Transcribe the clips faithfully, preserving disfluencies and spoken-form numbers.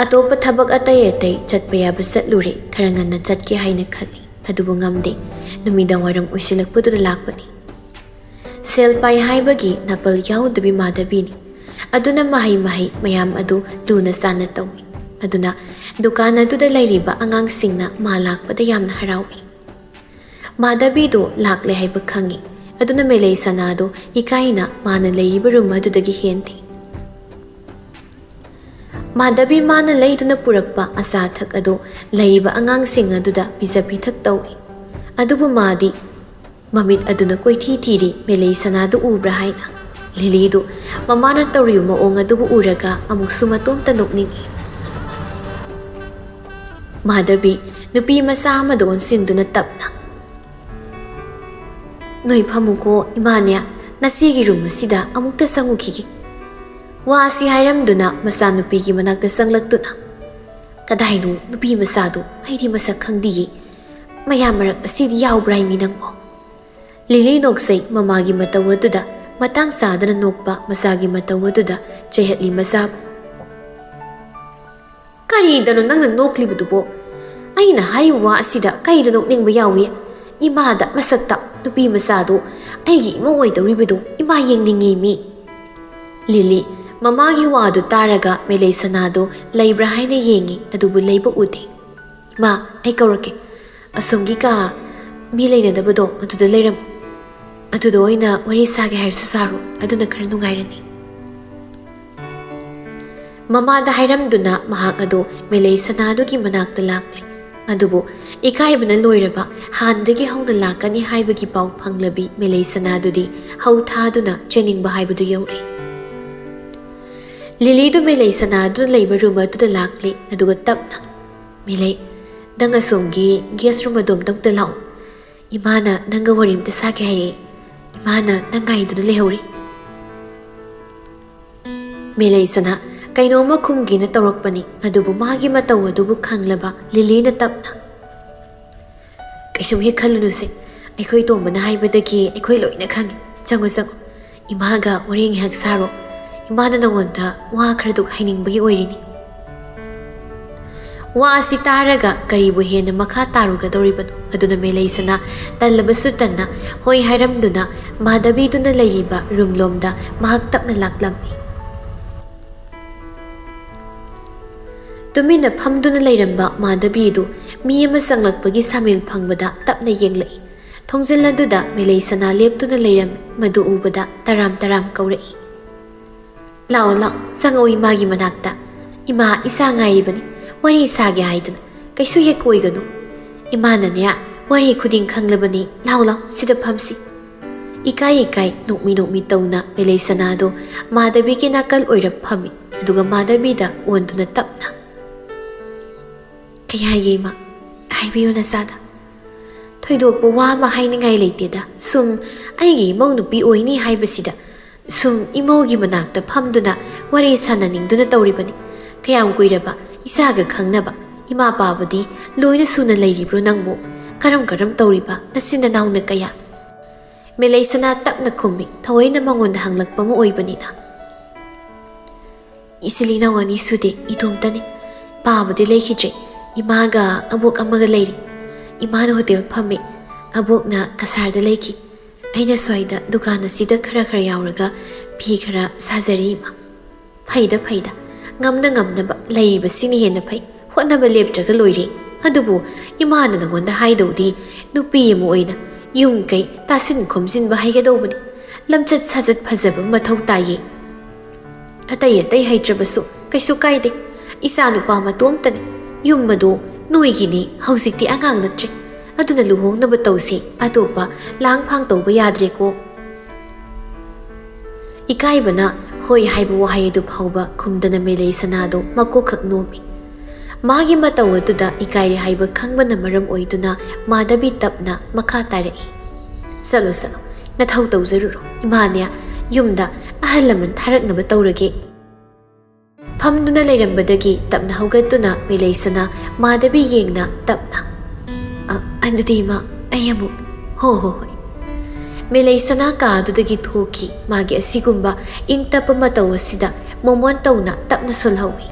ꯑꯇꯣꯞꯄ ꯊꯕꯛ ꯑꯇꯩ ꯑꯇꯩ ꯆꯠꯄ ꯌꯥꯕ ꯆꯠꯂꯨꯔꯦ, ꯈꯔ ꯉꯟꯅ ꯆꯠꯀꯦ ꯍꯥꯏꯅ ꯈꯜꯂꯤ, ꯑꯗꯨꯕꯨ ꯉꯝꯗꯦ꯫ ꯅꯨꯃꯤꯗꯥꯡ ꯋꯥꯏꯔꯝ ꯑꯣꯏꯁꯤꯜꯂꯛꯄꯗꯨꯗ ꯂꯥꯛꯄꯅꯤ꯫ ꯁꯦꯜ ꯄꯥꯏ ꯍꯥꯏꯕꯒꯤ ꯅꯥꯄꯜ ꯌꯥꯎꯗꯕꯤ ꯃꯥꯙꯕꯤꯅꯤ꯫ ꯑꯗꯨꯅ ꯃꯍꯩ ꯃꯍꯩ ꯃꯌꯥꯝ ꯑꯗꯨ ꯂꯨꯅ ꯆꯥꯟꯅ ꯇꯧꯏ꯫ ꯑꯗꯨꯅ ꯗꯨꯀꯥꯟ ꯑꯗꯨꯗ ꯂꯩꯔꯤꯕ ꯑꯉꯥꯡꯁꯤꯡꯅ ꯃꯥ ꯂꯥꯛꯄꯗ ꯌꯥꯝꯅ ꯍꯔꯥꯎꯏ꯫ ꯃꯥꯙꯕꯤꯗꯨ ꯂꯥꯛꯂꯦ ꯍꯥꯏꯕ ꯈꯪꯏ꯫ ꯑꯗꯨꯅ ꯃꯦꯂꯩ ꯁꯅꯥꯗꯨ ꯏꯀꯥꯏꯅ ꯃꯥꯅ ꯂꯩꯔꯤꯕ ꯔꯨꯝ ꯑꯗꯨꯗꯒꯤ ꯍꯦꯟꯗꯦ꯫ ꯃꯥꯙꯕꯤ ꯃꯥꯅ ꯂꯩꯗꯨꯅ ꯄꯨꯔꯛꯄ ꯑꯆꯥ ꯑꯊꯛ ꯑꯗꯨ ꯂꯩꯔꯤꯕ ꯑꯉꯥꯡꯁꯤꯡ ꯑꯗꯨꯗ ꯄꯤꯖ ꯄꯤꯊꯛ ꯇꯧꯏ꯫ ꯑꯗꯨꯕꯨ ꯃꯥꯗꯤ ꯃꯃꯤꯠ ꯑꯗꯨꯅ ꯀꯣꯏꯊꯤ ꯊꯤꯔꯤ, ꯃꯦꯂꯩ ꯁꯅꯥꯗꯨ ꯎꯕ꯭ꯔꯥ ꯍꯥꯏꯅ꯫ ꯂꯤꯂꯤꯗꯨ ꯃꯃꯥꯅ ꯇꯧꯔꯤꯕ ꯃꯑꯣꯡ ꯑꯗꯨꯕꯨ ꯎꯔꯒ ꯑꯃꯨꯛꯁꯨ ꯃꯇꯣꯝꯇ ꯅꯣꯛꯅꯤꯡꯏ꯫ ꯃꯥꯙꯕꯤ ꯅꯨꯄꯤ ꯃꯆꯥ ꯑꯃꯗ ꯑꯣꯟꯁꯤꯟꯗꯨꯅ ꯇꯞꯅ, "ꯅꯣꯏ ꯐꯝꯃꯨꯀꯣ ꯏꯃꯥꯅꯦ, ꯅꯆꯦꯒꯤ ꯔꯨꯝ ꯑꯁꯤꯗ ꯑꯃꯨꯛꯇ ꯆꯪꯉꯨꯈꯤꯒꯦ꯫" ꯋꯥ ꯑꯁꯤ ꯍꯥꯏꯔꯝꯗꯨꯅ ꯃꯆꯥꯅꯨꯄꯤꯒꯤ ꯃꯅꯥꯛꯇ ꯆꯪꯂꯛꯇꯨꯅ, "ꯀꯗꯥꯏꯅꯣ ꯅꯨꯄꯤ ꯃꯆꯥꯗꯣ? ꯑꯩꯗꯤ ꯃꯁꯛ ꯈꯪꯗꯤꯌꯦ꯫ ꯃꯌꯥꯝ ꯃꯔꯛ ꯑꯁꯤꯗꯤ ꯌꯥꯎꯕ꯭ꯔꯥ ꯍꯥꯏꯃꯤ ꯅꯪꯕꯣ?" ꯂꯤꯂꯤ ꯅꯣꯛꯆꯩ ꯃꯃꯥꯒꯤ ꯃꯇꯧ ꯑꯗꯨꯗ ꯃꯇꯥꯡ ꯆꯥꯗꯅ ꯅꯣꯛꯄ ꯃꯆꯥꯒꯤ ꯃꯇꯧ ꯑꯗꯨꯗ ꯆꯩꯍꯠꯂꯤ ꯃꯆꯥꯕꯨ꯫ "ꯀꯔꯤꯗꯅꯣ ꯅꯪꯅ ꯅꯣꯛꯂꯤꯕꯗꯨꯕꯣ? ꯑꯩꯅ ꯍꯥꯏꯔꯤꯕ ꯋꯥ ꯑꯁꯤꯗ ꯀꯔꯤꯗ ꯅꯣꯛꯅꯤꯡꯕ ꯌꯥꯎꯏ? ꯏꯃꯥꯗ ꯃꯁꯛꯇ ꯅꯨꯄꯤ ꯃꯆꯥꯗꯨ ꯑꯩꯒꯤ ꯏꯃꯧ ꯑꯣꯏꯗꯧꯔꯤꯕꯗꯨ ꯏꯃꯥ ꯌꯦꯡꯅꯤꯡꯉꯤ ꯃꯤ꯫" ꯂꯤꯂꯤ ꯃꯃꯥꯒꯤ ꯋꯥꯗꯨ ꯇꯥꯔꯒ ꯃꯦꯂꯩ ꯁꯅꯥꯗꯨ ꯂꯩꯕ꯭ꯔꯥ ꯍꯥꯏꯅ ꯌꯦꯡꯉꯤ, ꯑꯗꯨꯕꯨ ꯂꯩꯕ ꯎꯗꯦ꯫ "ꯏꯃꯥ, ꯑꯩ ꯀꯧꯔꯛꯀꯦ꯫ ꯑꯁꯣꯝꯒꯤ ꯀꯥ ꯃꯤ ꯂꯩꯅꯗꯕꯗꯣ ꯑꯗꯨꯗ ꯂꯩꯔꯝꯃꯨ꯫ ꯑꯗꯨꯗ ꯑꯣꯏꯅ ꯋꯥꯔꯤ ꯁꯥꯒꯦ ꯍꯥꯏꯔꯁꯨ ꯁꯥꯔꯣ, ꯑꯗꯨꯅ ꯈꯔ ꯅꯨꯡꯉꯥꯏꯔꯅꯤ꯫" ꯃꯃꯥꯗ ꯍꯥꯏꯔꯝꯗꯨꯅ ꯃꯍꯥꯛ ꯑꯗꯨ ꯃꯦꯂꯩ ꯁꯅꯥꯗꯨꯒꯤ ꯃꯅꯥꯛꯇ ꯂꯥꯛꯂꯦ꯫ ꯑꯗꯨꯕꯨ ꯏꯀꯥꯏꯕꯅ ꯂꯣꯏꯔꯕ, ꯍꯥꯟꯅꯗꯒꯤ ꯍꯧꯅ ꯂꯥꯛꯀꯅꯤ ꯍꯥꯏꯕꯒꯤ ꯄꯥꯎ ꯐꯪꯂꯕꯤ ꯃꯦꯂꯩ ꯁꯅꯥꯗꯨꯗꯤ ꯍꯧ ꯊꯥꯗꯨꯅ ꯆꯦꯟꯅꯤꯡꯕ ꯍꯥꯏꯕꯗꯨ ꯌꯧꯔꯦ꯫ ꯂꯤꯂꯤꯗꯨ ꯃꯦꯂꯩ ꯁꯅꯥꯗꯨꯅ ꯂꯩꯕ ꯔꯨꯝ ꯑꯗꯨꯗ ꯂꯥꯛꯂꯦ, ꯑꯗꯨꯒ ꯇꯞꯅ, "ꯃꯦꯂꯩ, ꯅꯪ ꯑꯁꯣꯝꯒꯤ ꯒꯦꯁ ꯔꯨꯝ ꯑꯗꯣꯝꯗ ꯑꯝꯇ ꯂꯥꯛꯑꯣ꯫ ꯏꯃꯥꯅ ꯅꯪꯒ ꯋꯥꯔꯤ ꯑꯝꯇ ꯁꯥꯒꯦ ꯍꯥꯏꯔꯛꯑꯦ꯫ ꯏꯃꯥꯅ ꯅꯪ ꯉꯥꯏꯗꯨꯅ ꯂꯩꯍꯧꯔꯤ꯫" ꯃꯦꯂꯩꯁꯅꯥ ꯀꯩꯅꯣꯝꯃ ꯈꯨꯝꯒꯦꯅ ꯇꯧꯔꯛꯄꯅꯤ, ꯑꯗꯨꯕꯨ ꯃꯥꯒꯤ ꯃꯇꯧ ꯑꯗꯨꯕꯨ ꯈꯪꯂꯕ ꯂꯤꯂꯤꯅ ꯇꯞꯅ, "ꯀꯩꯁꯨꯝ ꯍꯦꯛ ꯈꯜꯂꯨꯅꯨꯁꯦ꯫ ꯑꯩꯈꯣꯏ ꯇꯣꯝꯕꯅ ꯍꯥꯏꯕꯗꯒꯤ ꯑꯩꯈꯣꯏ ꯂꯣꯏꯅ ꯈꯪꯉꯤ꯫ ꯆꯪꯉꯣ, ꯆꯪꯉꯣ꯫ ꯏꯃꯥꯒ ꯋꯥꯔꯤ ꯉꯥꯏꯍꯥꯛ ꯁꯥꯔꯣ꯫ ꯏꯃꯥꯅ ꯅꯉꯣꯟꯗ ꯋꯥ ꯈꯔꯗꯨ ꯍꯥꯏꯅꯤꯡꯕꯒꯤ ꯑꯣꯏꯔꯤꯅꯤ꯫" ꯋꯥ ꯑꯁꯤ ꯇꯥꯔꯒ ꯀꯔꯤꯕꯨ ꯍꯦꯟꯅ ꯃꯈꯥ ꯇꯥꯔꯨꯒꯗꯧꯔꯤꯕꯅꯣ? ꯑꯗꯨꯅ ꯃꯦꯂꯩꯁꯅꯥ ꯇꯜꯂꯕꯁꯨ ꯇꯟꯅ ꯍꯣꯏ ꯍꯥꯏꯔꯝꯗꯨꯅ ꯃꯥꯙꯕꯤꯗꯨꯅ ꯂꯩꯔꯤꯕ ꯔꯨꯝꯂꯣꯝꯗ ꯃꯍꯥꯛ ꯇꯞꯅ ꯂꯥꯛꯂꯝꯃꯤ꯫ ꯇꯨꯃꯤꯟꯅ ꯐꯝꯗꯨꯅ ꯂꯩꯔꯝꯕ ꯃꯥꯙꯕꯤꯗꯨ ꯃꯤ ꯑꯃ ꯆꯪꯂꯛꯄꯒꯤ ꯁꯥꯃꯤꯜ ꯐꯪꯕꯗ ꯇꯞꯅ ꯌꯦꯡꯂꯛꯏ꯫ ꯊꯣꯡꯖꯤꯜ ꯑꯗꯨꯗ ꯃꯦꯂꯩꯁꯅꯥ ꯂꯦꯞꯇꯨꯅ ꯂꯩꯔꯝꯃꯤ꯫ ꯃꯗꯨ ꯎꯕꯗ ꯇꯔꯥꯝ ꯇꯔꯥꯝ ꯀꯧꯔꯛꯏ, "ꯂꯥꯛꯑꯣ, ꯂꯥꯛꯑꯣ, ꯆꯪꯉꯛꯑꯣ ꯏꯃꯥꯒꯤ ꯃꯅꯥꯛꯇ꯫ ꯏꯃꯥ, ꯏꯆꯥ ꯉꯥꯏꯔꯤꯕꯅꯤ, ꯋꯥꯔꯤ ꯁꯥꯒꯦ ꯍꯥꯏꯗꯅ꯫ ꯀꯩꯁꯨ ꯍꯦꯛ ꯀꯣꯏꯒꯅꯨ꯫ ꯏꯃꯥꯅꯅꯦ, ꯋꯥꯔꯤ ꯈꯨꯗꯤꯡ ꯈꯪꯂꯕꯅꯤ꯫ ꯂꯥꯛꯑꯣ, ꯂꯥꯛꯑꯣ, ꯁꯤꯗ ꯐꯝꯁꯤ꯫" ꯏꯀꯥꯏ ꯏꯀꯥꯏ, ꯅꯣꯛꯃꯤ ꯅꯣꯛꯃꯤ ꯇꯧꯅ ꯃꯦꯂꯩꯁꯅꯥꯗꯣ ꯃꯥꯙꯕꯤꯒꯤ ꯅꯥꯀꯜ ꯑꯣꯏꯔꯞ ꯐꯝꯃꯤ꯫ ꯑꯗꯨꯒ ꯃꯥꯙꯕꯤꯗ ꯑꯣꯟꯗꯨꯅ ꯇꯞꯅ, "ꯀꯩ ꯍꯥꯏꯒꯦ ꯏꯃꯥ? ꯍꯥꯏꯕꯤꯌꯨ ꯅꯆꯥꯗ꯫" "ꯊꯣꯏꯗꯣꯛꯄ ꯋꯥ ꯑꯃ ꯍꯥꯏꯅꯤꯡꯉꯥꯏ ꯂꯩꯇꯦꯗ꯫ ꯁꯨꯝ ꯑꯩꯒꯤ ꯏꯃꯧ ꯅꯨꯄꯤ ꯑꯣꯏꯅꯤ ꯍꯥꯏꯕꯁꯤꯗ ꯁꯨꯝ ꯏꯃꯧꯒꯤ ꯃꯅꯥꯛꯇ ꯐꯝꯗꯨꯅ ꯋꯥꯔꯤ ꯁꯥꯟꯅꯅꯤꯡꯗꯨꯅ ꯇꯧꯔꯤꯕꯅꯤ꯫ ꯀꯌꯥꯝ ꯀꯨꯏꯔꯕ ꯏꯆꯥꯒ ꯈꯪꯅꯕ? ꯏꯃꯥ ꯄꯥꯕꯗꯤ ꯂꯣꯏꯅ ꯁꯨꯅ ꯂꯩꯔꯤꯕ꯭ꯔꯣ ꯅꯪꯕꯨ? ꯀꯔꯝ ꯀꯔꯝ ꯇꯧꯔꯤꯕ ꯅꯆꯤꯟ ꯅꯅꯥꯎꯅ ꯀꯌꯥ?" ꯃꯦꯂꯩꯁꯅꯥ ꯇꯞꯅ ꯈꯨꯝꯃꯤ, ꯊꯑꯣꯏꯅ ꯃꯉꯣꯟꯗ ꯍꯪꯂꯛꯄ ꯑꯃ ꯑꯣꯏꯕꯅꯤꯅ꯫ "ꯏꯆꯤꯜ ꯏꯅꯥꯎ ꯑꯅꯤ ꯁꯨꯗꯦ, ꯏꯇꯣꯝꯇꯅꯤ꯫ ꯄꯥꯕꯗꯤ ꯂꯩꯈꯤꯗ꯭ꯔꯦ꯫ ꯏꯃꯥꯒ ꯑꯕꯣꯛ ꯑꯃꯒ ꯂꯩꯔꯤ꯫ ꯏꯃꯥꯅ ꯍꯣꯇꯦꯜ ꯐꯝꯃꯤ, ꯑꯕꯣꯛꯅ ꯀꯁꯥꯔꯗ ꯂꯩꯈꯤ꯫ ꯑꯩꯅ ꯁ꯭ꯋꯥꯏꯗ ꯗꯨꯀꯥꯟ ꯑꯁꯤꯗ ꯈꯔ ꯈꯔ ꯌꯥꯎꯔꯒ ꯐꯤ ꯈꯔ ꯁꯥꯖꯔꯤ ꯏꯃꯥ꯫" "ꯐꯩꯗ, ꯐꯩꯗ꯫ ꯉꯝꯅ ꯉꯝꯅꯕ ꯂꯩꯔꯤꯕꯁꯤꯅ ꯍꯦꯟꯅ ꯐꯩ꯫ ꯍꯣꯠꯅꯕ ꯂꯦꯞꯇ꯭ꯔꯒ ꯂꯣꯏꯔꯦ꯫ ꯑꯗꯨꯕꯨ ꯏꯃꯥꯅ ꯅꯉꯣꯟꯗ ꯍꯥꯏꯗꯧꯗꯤ ꯅꯨꯄꯤ ꯑꯃ ꯑꯣꯏꯅ ꯌꯨꯝ ꯀꯩ ꯇꯥꯁꯤꯟ ꯈꯣꯝꯖꯤꯟꯕ ꯍꯩꯒꯗꯧꯕꯅꯤ꯫ ꯂꯝꯆꯠ ꯁꯥꯖꯠ ꯐꯖꯕ ꯃꯊꯧ ꯇꯥꯏꯌꯦ꯫ ꯑꯇꯩ ꯑꯇꯩ ꯍꯩꯇ꯭ꯔꯕꯁꯨ ꯀꯩꯁꯨ ꯀꯥꯏꯗꯦ꯫ ꯏꯆꯥ ꯅꯨꯄꯥ ꯃꯇꯣꯝꯇꯅꯤ꯫ ꯌꯨꯝ ꯑꯗꯨ ꯅꯣꯏꯒꯤꯅꯤ, ꯍꯧꯖꯤꯛꯇꯤ ꯑꯉꯥꯡ ꯅꯠꯇ꯭ꯔꯦ꯫ ꯑꯗꯨꯅ ꯂꯨꯍꯣꯡꯅꯕ ꯇꯧꯁꯤ, ꯑꯇꯣꯞꯄ ꯂꯥꯡ ꯐꯥꯡ ꯇꯧꯕ ꯌꯥꯗ꯭ꯔꯦꯀꯣ꯫" ꯏꯀꯥꯏꯕꯅ ꯍꯣꯏ ꯍꯥꯏꯕ ꯋꯥꯍꯩ ꯑꯗꯨ ꯐꯥꯎꯕ ꯈꯨꯝꯗꯅ ꯃꯦꯂꯩ ꯁꯅꯥꯗꯨ ꯃꯀꯣꯛꯈꯛ ꯅꯣꯝꯃꯤ꯫ ꯃꯥꯒꯤ ꯃꯇꯧ ꯑꯗꯨꯗ ꯏꯀꯥꯏꯔꯦ ꯍꯥꯏꯕ ꯈꯪꯕꯅ ꯃꯔꯝ ꯑꯣꯏꯗꯨꯅ ꯃꯥꯙꯕꯤ ꯇꯞꯅ ꯃꯈꯥ ꯇꯥꯔꯛꯏ, "ꯆꯠꯂꯣ, ꯆꯠꯂꯣ, ꯅꯊꯧ ꯇꯧꯖꯔꯨꯔꯣ꯫ ꯏꯃꯥꯅꯦ ꯌꯨꯝꯗ ꯑꯍꯜ ꯂꯃꯟ ꯊꯥꯔꯛꯅꯕ ꯇꯧꯔꯒꯦ꯫" ꯐꯝꯗꯨꯅ ꯂꯩꯔꯝꯕꯗꯒꯤ ꯇꯞꯅ ꯍꯧꯒꯠꯇꯨꯅ ꯃꯦꯂꯩꯁꯅꯥ ꯃꯥꯙꯕꯤ ꯌꯦꯡꯅ ꯇꯞꯅ, "ꯑ, ꯑꯗꯨꯗꯤ ꯏꯃꯥ, ꯑꯩ ꯑꯃꯨꯛ꯫" "ꯍꯣ, ꯍꯣ, ꯍꯣꯏ꯫" ꯃꯦꯂꯩꯁꯅꯥ ꯀꯥ ꯑꯗꯨꯗꯒꯤ ꯊꯣꯛꯈꯤ꯫ ꯃꯥꯒꯤ ꯑꯁꯤꯒꯨꯝꯕ ꯏꯪ ꯇꯞꯄ ꯃꯇꯧ ꯑꯁꯤꯗ ꯃꯣꯃꯣꯟ ꯇꯧꯅ ꯇꯞꯅ ꯁꯣꯜꯍꯧꯏ꯫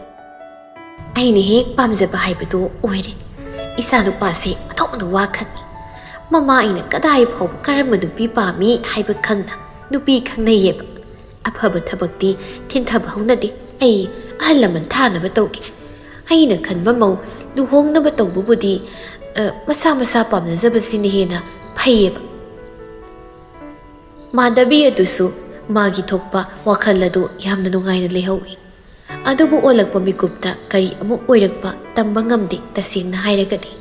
ꯑꯩꯅ ꯍꯦꯛ ꯄꯥꯝꯖꯕ ꯍꯥꯏꯕꯗꯨ ꯑꯣꯏꯔꯦ꯫ ꯏꯆꯥꯅꯨꯄꯥꯁꯦ ꯑꯣꯟꯊꯣꯛꯅ ꯋꯥ ꯈꯟꯅꯤ꯫ ꯃꯃꯥ ꯑꯩꯅ ꯀꯗꯥꯏ ꯐꯥꯎꯕ ꯀꯔꯝꯕ ꯅꯨꯄꯤ ꯄꯥꯝꯃꯤ ꯍꯥꯏꯕ ꯈꯪꯅ ꯅꯨꯄꯤ ꯈꯪꯅꯩꯌꯦꯕ꯫ ꯑꯐꯕ ꯊꯕꯛꯇꯤ ꯊꯤꯟꯊꯕ ꯍꯧꯅꯗꯦ꯫ ꯑꯩ ꯑꯍꯜ ꯂꯃꯟ ꯊꯥꯅꯕ ꯇꯧꯒꯦ꯫ ꯑꯩꯅ ꯈꯟꯕ ꯃꯧ ꯂꯨꯍꯣꯡꯅꯕ ꯇꯧꯕꯕꯨꯗꯤ, ꯑ, ꯃꯁꯥ ꯃꯁꯥ ꯄꯥꯝꯅꯖꯕꯁꯤꯅ ꯍꯦꯟꯅ ꯐꯩꯌꯦꯕ꯫ ꯃꯥꯙꯕꯤ ꯑꯗꯨꯁꯨ ꯃꯥꯒꯤ ꯊꯣꯛꯄ ꯋꯥꯈꯜ ꯑꯗꯨ ꯌꯥꯝꯅ ꯅꯨꯡꯉꯥꯏꯅ ꯂꯩꯍꯧꯏ꯫ ꯑꯗꯨꯕꯨ ꯑꯣꯜꯂꯛꯄ ꯃꯤꯀꯨꯞꯇ ꯀꯔꯤ ꯑꯃꯨꯛ ꯑꯣꯏꯔꯛꯄ ꯇꯝꯕ ꯉꯝꯗꯦ꯫ ꯇꯁꯦꯡꯅ ꯍꯥꯏꯔꯒꯗꯤ,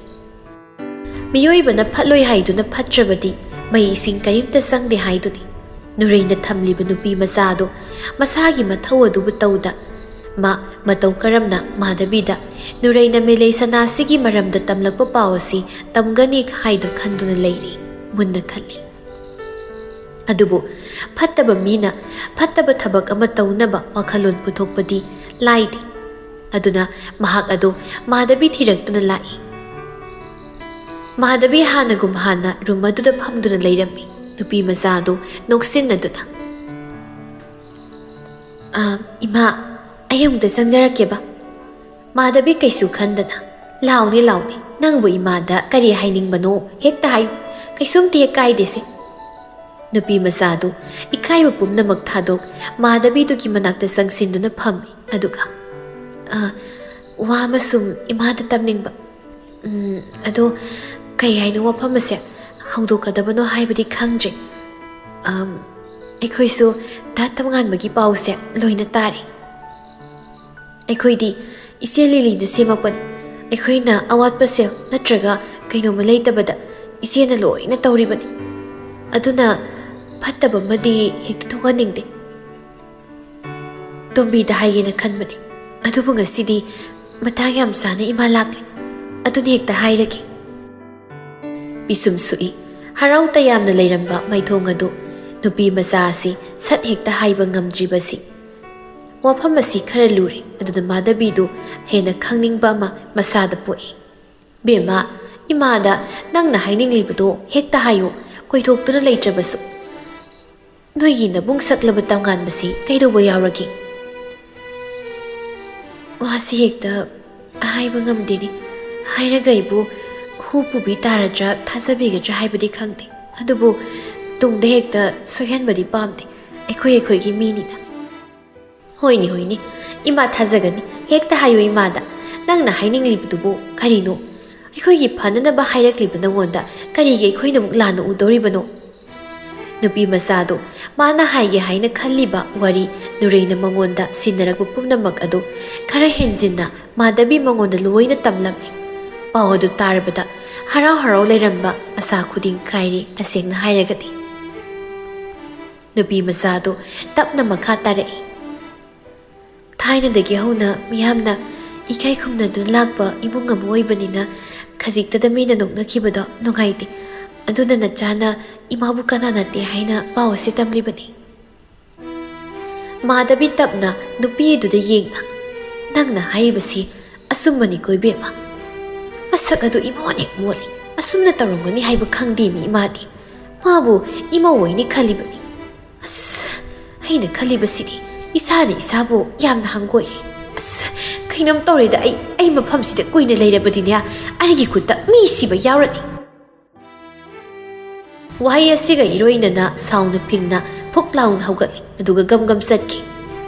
ꯃꯤꯑꯣꯏꯕꯅ ꯐꯠꯂꯣꯏ ꯍꯥꯏꯗꯨꯅ ꯐꯠꯇ꯭ꯔꯕꯗꯤ ꯃꯩ ꯏꯁꯤꯡ ꯀꯔꯤꯝꯇ ꯆꯪꯗꯦ ꯍꯥꯏꯗꯨꯅꯤ꯫ ꯅꯨꯔꯩꯅ ꯊꯝꯂꯤꯕ ꯅꯨꯄꯤ ꯃꯆꯥ ꯑꯗꯨ ꯃꯁꯥꯒꯤ ꯃꯊꯧ ꯑꯗꯨꯕꯨ ꯇꯧꯗ, ꯃꯥ ꯃꯇꯧ ꯀꯔꯝꯅ ꯃꯥꯙꯕꯤꯗ ꯅꯨꯔꯩꯅ ꯃꯦꯂꯩ ꯁꯅꯥꯁꯤꯒꯤ ꯃꯔꯝꯗ ꯇꯝꯂꯛꯄ ꯄꯥꯎ ꯑꯁꯤ ꯇꯝꯒꯅꯤ ꯍꯥꯏꯅ ꯈꯟꯗꯨꯅ ꯂꯩꯔꯤ? ꯃꯨꯟꯅ ꯈꯜꯂꯤ꯫ ꯑꯗꯨꯕꯨ ꯐꯠꯇꯕ ꯃꯤꯅ ꯐꯠꯇꯕ ꯊꯕꯛ ꯑꯃ ꯇꯧꯅꯕ ꯋꯥꯈꯜꯂꯣꯟ ꯄꯨꯊꯣꯛꯄꯗꯤ ꯂꯥꯏꯗꯦ꯫ ꯑꯗꯨꯅ ꯃꯍꯥꯛ ꯑꯗꯨ ꯃꯥꯙꯕꯤ ꯊꯤꯔꯛꯇꯨꯅ ꯂꯥꯛꯏ꯫ ꯃꯥꯙꯕꯤ ꯍꯥꯟꯅꯒꯨꯝ ꯍꯥꯟꯅ ꯔꯨꯝ ꯑꯗꯨꯗ ꯐꯝꯗꯨꯅ ꯂꯩꯔꯝꯃꯤ꯫ ꯅꯨꯄꯤ ꯃꯆꯥ ꯑꯗꯨ ꯅꯣꯛꯁꯤꯟꯅꯗꯨꯅ, "ꯑ, ꯏꯃꯥ, ꯑꯩ ꯑꯃꯨꯛꯇ ꯆꯪꯖꯔꯛꯀꯦꯕ꯫" ꯃꯥꯙꯕꯤ ꯀꯩꯁꯨ ꯈꯟꯗꯅ, "ꯂꯥꯎꯅꯦ, ꯂꯥꯎꯅꯦ, ꯅꯪꯕꯨ ꯏꯃꯥꯗ ꯀꯔꯤ ꯍꯥꯏꯅꯤꯡꯕꯅꯣ ꯍꯦꯛꯇ ꯍꯥꯏꯌꯨ, ꯀꯩꯁꯨꯝꯇ ꯍꯦꯛ ꯀꯥꯏꯗꯦꯁꯦ꯫" ꯅꯨꯄꯤ ꯃꯆꯥꯗꯨ ꯏꯀꯥꯏꯕ ꯄꯨꯝꯅꯃꯛ ꯊꯥꯗꯣꯛ, ꯃꯥꯙꯕꯤꯗꯨꯒꯤ ꯃꯅꯥꯛꯇ ꯆꯪꯁꯤꯟꯗꯨꯅ ꯐꯝꯃꯤ꯫ ꯑꯗꯨꯒ, "ꯑ, ꯋꯥ ꯑꯃꯁꯨꯝ ꯏꯃꯥꯗ ꯇꯝꯅꯤꯡꯕ꯫ ꯎꯝ, ꯑꯗꯣ ꯀꯩ ꯍꯥꯏꯅꯣ ꯋꯥꯐꯝ ꯑꯁꯦ? ꯍꯧꯗꯣꯛꯀꯗꯕꯅꯣ ꯍꯥꯏꯕꯗꯤ ꯈꯪꯗ꯭ꯔꯦ꯫ ꯑꯝ, ꯑꯩꯈꯣꯏꯁꯨ ꯗꯥ ꯇꯝꯉꯥꯟꯕꯒꯤ ꯄꯥꯎꯁꯦ ꯂꯣꯏꯅ ꯇꯥꯔꯦ꯫ ꯑꯩꯈꯣꯏꯗꯤ ꯏꯆꯦ ꯂꯤꯂꯤꯅ ꯁꯦꯝꯃꯛꯄꯅꯤ꯫ ꯑꯩꯈꯣꯏꯅ ꯑꯋꯥꯠꯄ ꯁꯦꯜ ꯅꯠꯇ꯭ꯔꯒ ꯀꯩꯅꯣꯝꯃ ꯂꯩꯇꯕꯗ ꯏꯆꯦꯅ ꯂꯣꯏꯅ ꯇꯧꯔꯤꯕꯅꯤ꯫ ꯑꯗꯨꯅ ꯐꯠꯇꯕ ꯑꯃꯗꯤ ꯍꯦꯛꯇ ꯊꯣꯛꯍꯟꯅꯤꯡꯗꯦ꯫ ꯇꯣꯝꯕꯤꯗ ꯍꯥꯏꯒꯦꯅ ꯈꯟꯕꯅꯤ, ꯑꯗꯨꯕꯨ ꯉꯁꯤꯗꯤ ꯃꯇꯥꯡ ꯌꯥꯝ ꯆꯥꯅ ꯏꯃꯥ ꯂꯥꯛꯂꯦ꯫ ꯑꯗꯨꯅ ꯍꯦꯛꯇ ꯍꯥꯏꯔꯒꯦ꯫" ꯄꯤꯁꯨꯝ ꯁꯨꯛꯏ꯫ ꯍꯔꯥꯎ ꯇꯌꯥꯝꯅ ꯂꯩꯔꯝꯕ ꯃꯥꯏꯊꯣꯡ ꯑꯗꯨ ꯅꯨꯄꯤ ꯃꯆꯥ ꯑꯁꯤ ꯁꯠ ꯍꯦꯛꯇ ꯍꯥꯏꯕ ꯉꯝꯗ꯭ꯔꯤꯕꯁꯤ꯫ ꯋꯥꯐꯝ ꯑꯁꯤ ꯈꯔ ꯂꯨꯔꯦ, ꯑꯗꯨꯅ ꯃꯥꯙꯕꯤꯗꯨ ꯍꯦꯟꯅ ꯈꯪꯅꯤꯡꯕ ꯑꯃ ꯃꯁꯥꯗ ꯄꯣꯛꯏ꯫ "ꯕꯦꯝꯃ, ꯏꯃꯥꯗ ꯅꯪꯅ ꯍꯥꯏꯅꯤꯡꯂꯤꯕꯗꯣ ꯍꯦꯛꯇ ꯍꯥꯏꯌꯨ, ꯀꯣꯏꯊꯣꯛꯇꯨꯅ ꯂꯩꯇ꯭ꯔꯕꯁꯨ꯫ ꯅꯣꯏꯒꯤ ꯅꯕꯨꯡ ꯁꯛꯂꯕ ꯇꯝꯉꯥꯟꯕꯁꯤ ꯀꯩꯗꯧꯕ ꯌꯥꯎꯔꯒꯦ?" "ꯋꯥꯁꯤ ꯍꯦꯛꯇ ꯍꯥꯏꯕ ꯉꯝꯗꯦꯅꯦ꯫ ꯍꯥꯏꯔꯒ ꯑꯩꯕꯨ ꯍꯨ ꯄꯨꯕꯤ ꯇꯥꯔꯗ꯭ꯔꯥ, ꯊꯥꯖꯕꯤꯒꯗ꯭ꯔꯥ ꯍꯥꯏꯕꯗꯤ ꯈꯪꯗꯦ꯫ ꯑꯗꯨꯕꯨ ꯇꯨꯡꯗ ꯍꯦꯛꯇ ꯁꯣꯏꯍꯟꯕꯗꯤ ꯄꯥꯝꯗꯦ꯫ ꯑꯩꯈꯣꯏ ꯑꯩꯈꯣꯏꯒꯤ ꯃꯤꯅꯤꯅ꯫ ꯍꯣꯏꯅꯦ, ꯍꯣꯏꯅꯦ, ꯏꯃꯥ ꯊꯥꯖꯒꯅꯤ꯫ ꯍꯦꯛꯇ ꯍꯥꯏꯌꯨ ꯏꯃꯥꯗ, ꯅꯪꯅ ꯍꯥꯏꯅꯤꯡꯂꯤꯕꯗꯨꯕꯨ ꯀꯔꯤꯅꯣ? ꯑꯩꯈꯣꯏꯒꯤ ꯐꯅꯅꯕ ꯍꯥꯏꯔꯛꯂꯤꯕ ꯅꯉꯣꯟꯗ ꯀꯔꯤꯒꯤ ꯑꯩꯈꯣꯏꯅ ꯑꯃꯨꯛ ꯂꯥꯟꯅ ꯎꯗꯧꯔꯤꯕꯅꯣ? ꯅꯨꯄꯤ ꯃꯆꯥꯗꯨ ꯃꯥꯅ ꯍꯥꯏꯒꯦ ꯍꯥꯏꯅ ꯈꯜꯂꯤꯕ ꯋꯥꯔꯤ ꯅꯨꯔꯩꯅ ꯃꯉꯣꯟꯗ ꯁꯤꯟꯅꯔꯛꯄ ꯄꯨꯝꯅꯃꯛ ꯑꯗꯨ ꯈꯔ ꯍꯦꯟꯖꯤꯟꯅ ꯃꯥꯙꯕꯤ ꯃꯉꯣꯟꯗ ꯂꯣꯏꯅ ꯇꯝꯂꯝꯃꯤ꯫ ꯄꯥꯎ ꯑꯗꯨ ꯇꯥꯔꯕꯗ ꯍꯔꯥꯎ ꯍꯔꯥꯎ ꯂꯩꯔꯝꯕ ꯑꯁꯥ ꯈꯨꯗꯤꯡ ꯀꯥꯏꯔꯦ, ꯇꯁꯦꯡꯅ ꯍꯥꯏꯔꯒꯗꯤ꯫ ꯅꯨꯄꯤ ꯃꯆꯥꯗꯨ ꯇꯞꯅ ꯃꯈꯥ ꯇꯥꯔꯛꯏ꯫ ꯊꯥꯏꯅꯗꯒꯤ ꯍꯧꯅ ꯃꯤꯌꯥꯝꯅ ꯏꯀꯥꯏ ꯈꯨꯝꯅꯗꯨꯅ ꯂꯥꯛꯄ ꯏꯃꯨꯡ ꯑꯃ ꯑꯣꯏꯕꯅꯤꯅ ꯈꯖꯤꯛꯇꯗ ꯃꯤꯅ ꯅꯣꯛꯅꯈꯤꯕꯗꯣ ꯅꯨꯡꯉꯥꯏꯇꯦ꯫ ꯑꯗꯨꯅ ꯅꯆꯥꯅ ꯏꯃꯥꯕꯨ ꯀꯅꯥ ꯅꯠꯇꯦ ꯍꯥꯏꯅ ꯄꯥꯎ ꯑꯁꯤ ꯇꯝꯂꯤꯕꯅꯤ꯫ ꯃꯥꯙꯕꯤ ꯇꯞꯅ ꯅꯨꯄꯤ ꯑꯗꯨꯗ ꯌꯦꯡꯅ, "ꯅꯪꯅ ꯍꯥꯏꯔꯤꯕꯁꯤ ꯑꯆꯨꯝꯕꯅꯤꯀꯣ ꯏꯕꯦꯝꯃ꯫ ꯃꯁꯛ ꯑꯗꯨ ꯏꯃꯣꯟ ꯍꯦꯛ ꯃꯣꯜꯂꯤ꯫ ꯑꯁꯨꯝꯅ ꯇꯧꯔꯝꯒꯅꯤ ꯍꯥꯏꯕ ꯈꯪꯗꯦ ꯃꯤ ꯏꯃꯥꯗꯤ꯫ ꯃꯥꯕꯨ ꯏꯃꯧ ꯑꯣꯏꯅꯤ ꯈꯜꯂꯤꯕꯅꯤ꯫ ꯑꯁ, ꯑꯩꯅ ꯈꯜꯂꯤꯕꯁꯤꯗꯤ ꯏꯁꯥꯅ ꯏꯁꯥꯕꯨ ꯌꯥꯝꯅ ꯍꯪꯒꯣꯏꯔꯦ꯫ ꯑꯁ, ꯀꯩꯅꯣꯝ ꯇꯧꯔꯦꯗ꯫ ꯑꯩ, ꯑꯩ ꯃꯐꯝꯁꯤꯗ ꯀꯨꯏꯅ ꯂꯩꯔꯕꯗꯤꯅꯦ, ꯑꯩꯒꯤ ꯈꯨꯠꯇ ꯃꯤ ꯁꯤꯕ ꯌꯥꯎꯔꯅꯤ꯫" ꯋꯥꯍꯩ ꯑꯁꯤꯒ ꯏꯔꯣꯏꯅꯅ ꯁꯥꯎꯅ ꯐꯤꯡꯅ ꯐꯨꯛ ꯂꯥꯎꯅ ꯍꯧꯒꯠꯂꯤ, ꯑꯗꯨꯒ ꯒꯝ ꯒꯝ ꯆꯠꯈꯤ꯫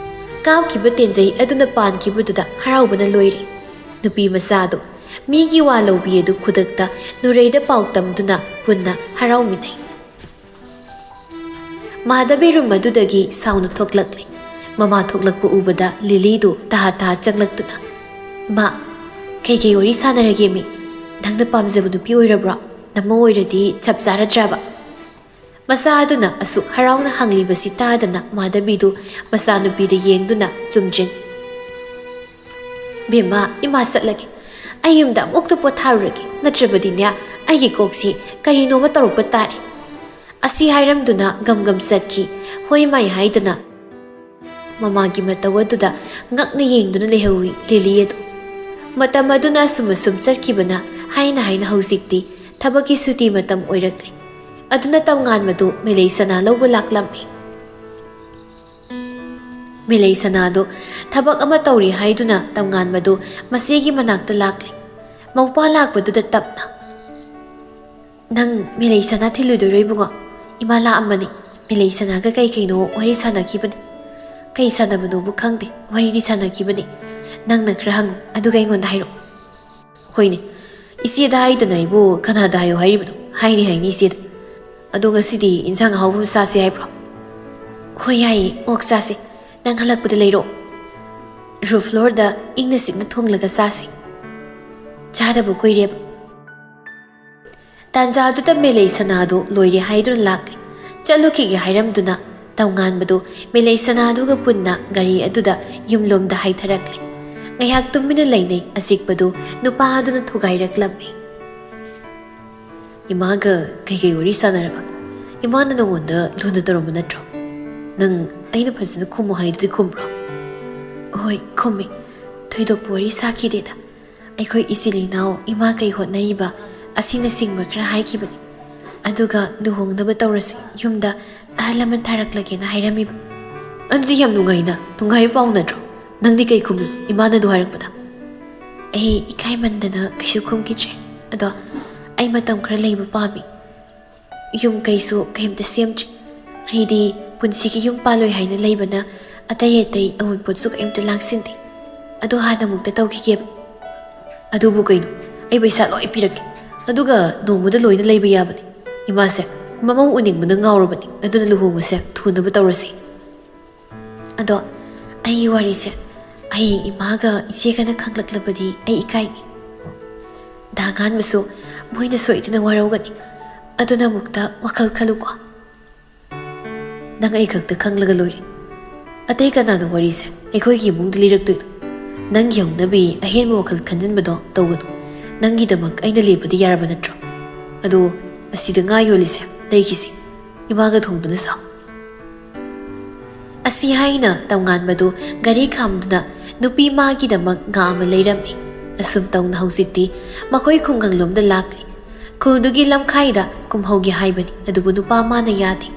ꯀꯥꯞꯈꯤꯕ ꯇꯦꯟꯖꯩ ꯑꯗꯨꯅ ꯄꯥꯟꯈꯤꯕꯗꯨꯗ ꯍꯔꯥꯎꯕꯅ ꯂꯣꯏꯔꯤ꯫ ꯅꯨꯄꯤ ꯃꯆꯥꯗꯨ ꯃꯤꯒꯤ ꯋꯥ ꯂꯧꯕꯤ ꯑꯗꯨ ꯈꯨꯗꯛꯇ ꯅꯨꯔꯩꯗ ꯄꯥꯎ ꯇꯝꯗꯨꯅ ꯄꯨꯟꯅ ꯍꯔꯥꯎꯃꯤꯟꯅꯩ꯫ ꯃꯥꯙꯕꯤ ꯔꯨꯝ ꯑꯗꯨꯗꯒꯤ ꯁꯥꯎꯅ ꯊꯣꯛꯂꯛꯂꯦ꯫ ꯃꯃꯥ ꯊꯣꯛꯂꯛꯄ ꯎꯕꯗ ꯂꯤꯂꯤꯗꯨ ꯇꯍꯥ ꯇꯍꯥ ꯆꯪꯂꯛꯇꯨꯅ, "ꯃꯥ, ꯀꯩꯀꯩ ꯋꯥꯔꯤ ꯁꯥꯟꯅꯔꯒꯦꯃꯤ? ꯅꯪꯅ ꯄꯥꯝꯖꯕ ꯅꯨꯄꯤ ꯑꯣꯏꯔꯕ꯭ꯔꯣ? ꯅꯃꯧ ꯑꯣꯏꯔꯗꯤ ꯆꯞ ꯆꯥꯔꯗ꯭ꯔꯕ?" ꯃꯆꯥ ꯑꯗꯨꯅ ꯑꯁꯨꯛ ꯍꯔꯥꯎꯅ ꯍꯪꯂꯤꯕꯁꯤ ꯇꯥꯗꯅ ꯃꯥꯙꯕꯤꯗꯨ ꯃꯆꯥꯅꯨꯄꯤꯗ ꯌꯦꯡꯗꯨꯅ ꯆꯨꯝꯗ꯭ꯔꯤꯡ꯫ "ꯕꯦꯝꯃ, ꯏꯃꯥ ꯆꯠꯂꯒꯦ꯫ ꯑꯩ ꯌꯨꯝꯗ ꯑꯃꯨꯛꯇ ꯄꯣꯊꯥꯔꯨꯔꯒꯦ, ꯅꯠꯇ꯭ꯔꯕꯗꯤꯅꯦ ꯑꯩꯒꯤ ꯀꯣꯛꯁꯤ ꯀꯔꯤꯅꯣꯃ ꯇꯧꯔꯛꯄ ꯇꯥꯔꯦ꯫" ꯑꯁꯤ ꯍꯥꯏꯔꯝꯗꯨꯅ ꯒꯝ ꯒꯝ ꯆꯠꯈꯤ꯫ ꯍꯣꯏ ꯃꯥꯏ ꯍꯥꯏꯗꯅ ꯃꯃꯥꯒꯤ ꯃꯇꯧ ꯑꯗꯨꯗ ꯉꯛꯅ ꯌꯦꯡꯗꯨꯅ ꯂꯩꯍꯧꯏ ꯂꯤꯂꯤ ꯑꯗꯨ꯫ ꯃꯇꯝ ꯑꯗꯨꯅ ꯑꯁꯨꯝ ꯑꯁꯨꯝ ꯆꯠꯈꯤꯕꯅ ꯍꯥꯏꯅ ꯍꯥꯏꯅ ꯍꯧꯖꯤꯛꯇꯤ ꯊꯕꯛꯀꯤ ꯁꯨꯇꯤ ꯃꯇꯝ ꯑꯣꯏꯔꯛꯂꯦ꯫ ꯑꯗꯨꯅ ꯇꯝꯉꯥꯟꯕꯗꯨ ꯃꯦꯂꯩ ꯁꯅꯥ ꯂꯧꯕ ꯂꯥꯛꯂꯝꯃꯤ꯫ ꯃꯦꯂꯩ ꯁꯅꯥꯗꯨ ꯊꯕꯛ ꯑꯃ ꯇꯧꯔꯤ ꯍꯥꯏꯗꯨꯅ ꯇꯝꯉꯥꯟꯕꯗꯨ ꯃꯆꯦꯒꯤ ꯃꯅꯥꯛꯇ ꯂꯥꯛꯂꯦ꯫ ꯃꯧꯄꯥ ꯂꯥꯛꯄꯗꯨꯗ ꯇꯞꯅ, "ꯅꯪ ꯃꯦꯂꯩ ꯁꯅꯥ ꯊꯤꯜꯂꯨꯗꯣꯏꯔꯣ ꯏꯕꯨꯡꯉꯣ? ꯏꯃꯥ ꯂꯥꯛꯑꯝꯕꯅꯤ꯫ ꯃꯦꯂꯩ ꯁꯅꯥꯒ ꯀꯩ ꯀꯩꯅꯣ ꯋꯥꯔꯤ ꯁꯥꯟꯅꯈꯤꯕꯅꯤ꯫ ꯀꯩ ꯁꯥꯟꯅꯕꯅꯣꯕꯨ ꯈꯪꯗꯦ, ꯋꯥꯔꯤꯗꯤ ꯁꯥꯟꯅꯈꯤꯕꯅꯤ꯫ ꯅꯪꯅ ꯈꯔ ꯍꯪꯉꯨ, ꯑꯗꯨꯒ ꯑꯩꯉꯣꯟꯗ ꯍꯥꯏꯔꯛꯑꯣ꯫" "ꯍꯣꯏꯅꯦ, ꯏꯆꯦꯗ ꯍꯥꯏꯗꯅ ꯑꯩꯕꯨ ꯀꯅꯥꯗ ꯍꯥꯏꯌꯣ ꯍꯥꯏꯔꯤꯕꯅꯣ? ꯍꯥꯏꯅꯤ ꯍꯥꯏꯅꯤ ꯏꯆꯦꯗ꯫ ꯑꯗꯣ ꯉꯁꯤꯗꯤ ꯏꯟꯁꯥꯡ ꯑꯍꯥꯎꯕ ꯑꯃ ꯆꯥꯁꯦ ꯍꯥꯏꯕ꯭ꯔꯣ?" "ꯍꯣꯏ ꯌꯥꯏꯌꯦ, ꯑꯣꯛ ꯆꯥꯁꯦ꯫ ꯅꯪ ꯍꯜꯂꯛꯄꯗ ꯂꯩꯔꯛꯑꯣ꯫ Roof floorꯗ ꯏꯪꯅ ꯆꯤꯛꯅ ꯊꯣꯡꯂꯒ ꯆꯥꯁꯦ꯫ ꯆꯥꯗꯕ ꯀꯨꯏꯔꯦꯕ꯫" ꯇꯥꯟꯖꯥꯗꯨꯗ ꯃꯦꯂꯩ ꯁꯅꯥꯗꯨ ꯂꯣꯏꯔꯦ ꯍꯥꯏꯗꯨꯅ ꯂꯥꯛꯂꯦ꯫ ꯆꯠꯂꯨꯈꯤꯒꯦ ꯍꯥꯏꯔꯝꯗꯨꯅ ꯇꯧꯉꯥꯟꯕꯗꯨ ꯃꯦꯂꯩ ꯁꯅꯥꯗꯨꯒ ꯄꯨꯟꯅ ꯒꯥꯔꯤ ꯑꯗꯨꯗ ꯌꯨꯝꯂꯣꯝꯗ ꯍꯥꯏꯊꯔꯛꯂꯦ꯫ ꯉꯥꯏꯍꯥꯛ ꯇꯨꯃꯤꯟꯅ ꯂꯩꯅꯩ꯫ ꯑꯆꯤꯛꯄꯗꯨ ꯅꯨꯄꯥ ꯑꯗꯨꯅ ꯊꯨꯒꯥꯏꯔꯛꯂꯝꯃꯤ꯫ "ꯏꯃꯥꯒ ꯀꯩꯀꯩ ꯋꯥꯔꯤ ꯁꯥꯟꯅꯔꯕ? ꯏꯃꯥꯅ ꯅꯉꯣꯟꯗ ꯂꯨꯅ ꯇꯧꯔꯝꯕ ꯅꯠꯇ꯭ꯔꯣ? ꯅꯪ ꯑꯩꯅ ꯐꯖꯅ ꯈꯨꯝꯃꯨ ꯍꯥꯏꯗꯨꯗꯤ ꯈꯨꯝꯕ꯭ꯔꯣ?" "ꯍꯣꯏ, ꯈꯨꯝꯃꯤ꯫ ꯊꯣꯏꯗꯣꯛꯄ ꯋꯥꯔꯤ ꯁꯥꯈꯤꯗꯦꯗ꯫ ꯑꯩꯈꯣꯏ ꯏꯆꯤꯜ ꯏꯅꯥꯎ, ꯏꯃꯥ ꯀꯩ ꯍꯣꯠꯅꯔꯤꯕ ꯑꯁꯤꯅꯆꯤꯡꯕ ꯈꯔ ꯍꯥꯏꯈꯤꯕꯅꯤ꯫ ꯑꯗꯨꯒ ꯂꯨꯍꯣꯡꯅꯕ ꯇꯧꯔꯁꯤ, ꯌꯨꯝꯗ ꯑꯍꯜ ꯂꯃꯟ ꯊꯥꯔꯛꯂꯒꯦꯅ ꯍꯥꯏꯔꯝꯃꯤꯕ꯫" "ꯑꯗꯨꯗꯤ ꯌꯥꯝ ꯅꯨꯡꯉꯥꯏꯅ, ꯅꯨꯡꯉꯥꯏꯕ ꯄꯥꯎ ꯅꯠꯇ꯭ꯔꯣ? ꯅꯪꯗꯤ ꯀꯩ ꯈꯨꯝꯃꯤ ꯏꯃꯥꯅ ꯑꯗꯨ ꯍꯥꯏꯔꯛꯄꯗ?" "ꯑꯩ ꯏꯀꯥꯏꯃꯟꯗꯅ ꯀꯩꯁꯨ ꯈꯨꯝꯈꯤꯗ꯭ꯔꯦ꯫ ꯑꯗꯣ ꯑꯩ ꯃꯇꯝ ꯈꯔ ꯂꯩꯕ ꯄꯥꯝꯃꯤ꯫ ꯌꯨꯝ ꯀꯩꯁꯨ ꯀꯩꯝꯇ ꯁꯦꯝꯗ꯭ꯔꯤ꯫ ꯑꯩꯗꯤ ꯄꯨꯟꯁꯤꯒꯤ ꯌꯨꯝ ꯄꯥꯜꯂꯣꯏ ꯍꯥꯏꯅ ꯂꯩꯕꯅ ꯑꯇꯩ ꯑꯇꯩ ꯑꯎꯟꯄꯣꯠꯁꯨ ꯀꯩꯝꯇ ꯂꯥꯡꯁꯤꯟꯗꯦ꯫ ꯑꯗꯣ ꯍꯥꯟꯅ ꯑꯃꯨꯛꯇ ꯇꯧꯈꯤꯒꯦꯕ꯫" "ꯑꯗꯨꯕꯨ ꯀꯩꯅꯣ? ꯑꯩ ꯄꯩꯁꯥ ꯂꯣꯏ ꯄꯤꯔꯛꯀꯦ꯫ ꯑꯗꯨꯒ ꯅꯣꯡꯃꯗ ꯂꯣꯏꯅ ꯂꯩꯕ ꯌꯥꯕꯅꯤ꯫ ꯏꯃꯥꯁꯦ ꯃꯃꯧ ꯎꯅꯤꯡꯕꯅ ꯉꯥꯎꯔꯕꯅꯤ꯫ ꯑꯗꯨꯅ ꯂꯨꯍꯣꯡꯕꯁꯦ ꯊꯨꯅꯕ ꯇꯧꯔꯁꯤ꯫ ꯑꯗꯣ ꯑꯩꯒꯤ ꯋꯥꯔꯤꯁꯦ ꯍꯌꯦꯡ ꯏꯃꯥꯒ ꯏꯆꯦꯒꯅ ꯈꯪꯂꯛꯂꯕꯗꯤ ꯑꯩ ꯏꯀꯥꯏꯅꯤ꯫ ꯗꯥ ꯉꯥꯟꯕꯁꯨ ꯃꯣꯏꯅ ꯁꯣꯏꯗꯅ ꯋꯥꯔꯧꯒꯅꯤ꯫ ꯑꯗꯨꯅ ꯑꯃꯨꯛꯇ ꯋꯥꯈꯜ ꯈꯜꯂꯨꯀꯣ꯫ ꯅꯪ ꯑꯩ ꯈꯛꯇ ꯈꯪꯂꯒ ꯂꯣꯏꯔꯦ꯫ ꯑꯇꯩ ꯀꯅꯥꯅ ꯋꯥꯔꯤꯁꯦ ꯑꯩꯈꯣꯏꯒꯤ ꯏꯃꯨꯡꯗ ꯂꯤꯔꯛꯇꯣꯏꯅꯣ? ꯅꯪꯒꯤ ꯍꯧꯅꯕꯤ ꯑꯍꯦꯟꯕ ꯋꯥꯈꯜ ꯈꯟꯖꯤꯟꯕꯗꯣ ꯇꯧꯒꯅꯨ꯫ ꯅꯪꯒꯤꯗꯃꯛ ꯑꯩꯅ ꯂꯦꯞꯄꯗꯤ ꯌꯥꯔꯕ ꯅꯠꯇ꯭ꯔꯣ? ꯑꯗꯣ ꯑꯁꯤꯗ ꯉꯥ ꯌꯣꯜꯂꯤꯁꯦ ꯂꯩꯈꯤꯁꯤ꯫ ꯏꯃꯥꯒ ꯊꯣꯡꯗꯨꯅ ꯆꯥꯎ꯫" ꯑꯁꯤ ꯍꯥꯏꯅ ꯇꯧꯉꯥꯟꯕꯗꯨ ꯒꯥꯔꯤ ꯈꯥꯝꯗꯨꯅ ꯅꯨꯄꯤ ꯃꯥꯒꯤꯗꯃꯛ ꯉꯥ ꯑꯃ ꯂꯩꯔꯝꯃꯤ꯫ ꯑꯁꯨꯝ ꯇꯧꯅ ꯍꯧꯖꯤꯛꯇꯤ ꯃꯈꯣꯏ ꯈꯨꯡꯒꯪꯂꯣꯝꯗ ꯂꯥꯛꯂꯤ꯫ ꯈꯨꯜꯗꯨꯒꯤ ꯂꯝꯈꯥꯏꯗ ꯀꯨꯝꯍꯧꯒꯦ ꯍꯥꯏꯕꯅꯤ, ꯑꯗꯨꯕꯨ ꯅꯨꯄꯥ ꯃꯥꯅ ꯌꯥꯗꯦ꯫